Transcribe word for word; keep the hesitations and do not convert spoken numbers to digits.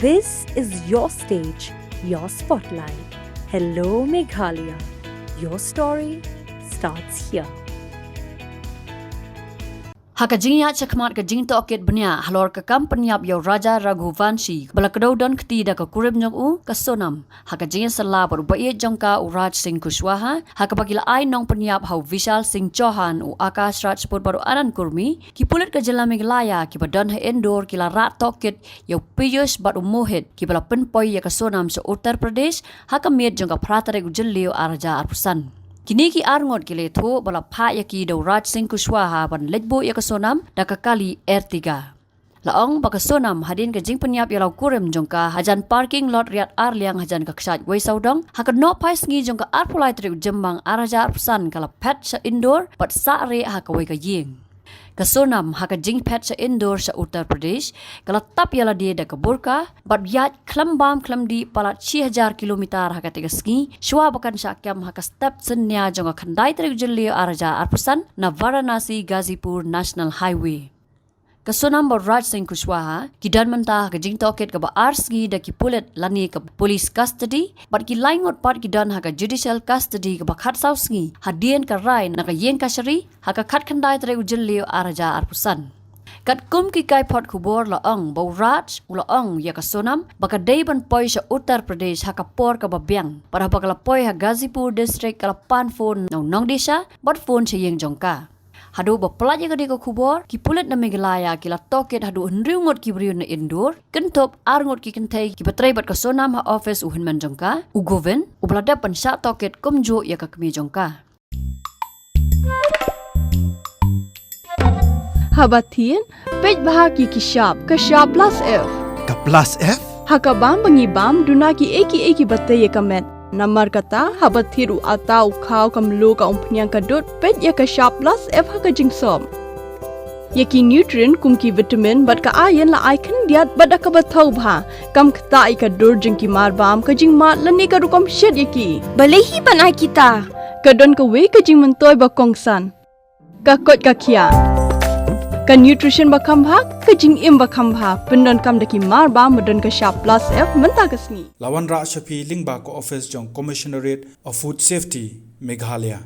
This is your stage, your spotlight. Hello, Meghalaya. Your story starts here. Ha ka jingïaid shakhmat ka jingtohkit bniah halor ka kam pynïap ïa u Raja Raghuvanshi, ba la kdew don kti da ka kurim jong u, ka Sonam, ha ka jingïasylla bad u baieit jong ka, u Raj Singh Kushwaha, ha kaba ki la ai nongpynïap ha u Vishal Singh Chauhan, u Akash Rajput bad u Anand Kurmi, ki pulit ka jylla Meghalaya kiba don ha Indore ki la rah tohkit ïa u Piyush bad u Mohit, kiba la pynpoi ïa ka Sonam sha Uttar Pradesh ha ka miet jong ka phra tarik u Jylliew arhajar arphew san. Kine ki arngut ki la ïathuh ba la phah ïa ki da u Raj Singh Kushwaha ban leit buh ïa ka Sonam da ka kali Ertiga. La ong ba ka Sonam, hadien ka jingpynïap ïa la u kurim jong ka hajan parking lot riat arliang hajan ka kshaid wei sawdong, ha ka nohphai sngi jong ka arphew lai tarik u Jymmang arhajar arphew san, ka la phet sha Indore bad sah rieh ha kawei ka ïing. Ka Sonam, ha ka jingphet sha Indore sha Uttar Pradesh, ka la tap ïa lade da ka burqa bad ïaid khlem bam khlem dih palat shi hajar kilometer ha katei ka sngi, shwa ba kan shah kem ha ka step synñia jong ka khyndai tarik u Jylliew arhajar arphew san na Varanasi Ghazipur National Highway. Ka Sonam bad u Raj Singh Kushwaha ki don mynta ha ka jingtohkit kaba ar sngi da ki pulit lane ka police custody, bad ki laingut pat ki don ha ka judicial custody kaba khatsaw sngi, hadien ka rai na ka ïing kashari ha ka khatkhyndai tarik u Jylliew arhajar arphew san. Katkum ki kaiphod khubor la ong ba u Raj u la ong ïa ka Sonam ba ka dei ban poi sha Uttar Pradesh ha ka por kaba biang, bad haba ka la poi ha Ghazipur district ka la pan phone na u nongdie sha bad phone sha ïing jong ka. Haduh ba pynlait ïa kane ka khubor, ki pulit na Meghalaya ki la tohkit haduh hynriew ngut ki briew na Indore, kynthup ar ngut ki kynthei kiba trei bad ka Sonam ha office u hynmen jong ka, u Govind, uba la dep ban shah tohkit kumjuh ïa ka kmie jong ka. Haba thied, peit bha ki ki shap, ka shap plus F. Ka plus F? Ha ka bam ba ngi bam, duna ki ei ki ei kiba tei ïa ka met. Namar kata, haba thied u atta, u khaw, ka mluh, ka umphniang, ka dud, peit ïa ka shap plus F ha ka jingsop. Ïa ki nutrient kum ki vitamin bad ka iron la ai khyndiat bad da kaba thaw bha. Kam ktah ïa ka dur jong ki marbam, ka jingmad lane ka rukom shet ïa ki. Balei hi ban ai kita? Ka don kawei ka jingmyntoi ba kongsan. Ka koit ka khiah. Ka nutrition ba kham bha, ka jingim ba kham bha. Pyndonkam da ki marbam ba don ka shap plus F mynta ka sngi. La wanrah sha phi lyngba ka office jong Commissionerate of Food Safety, Meghalaya.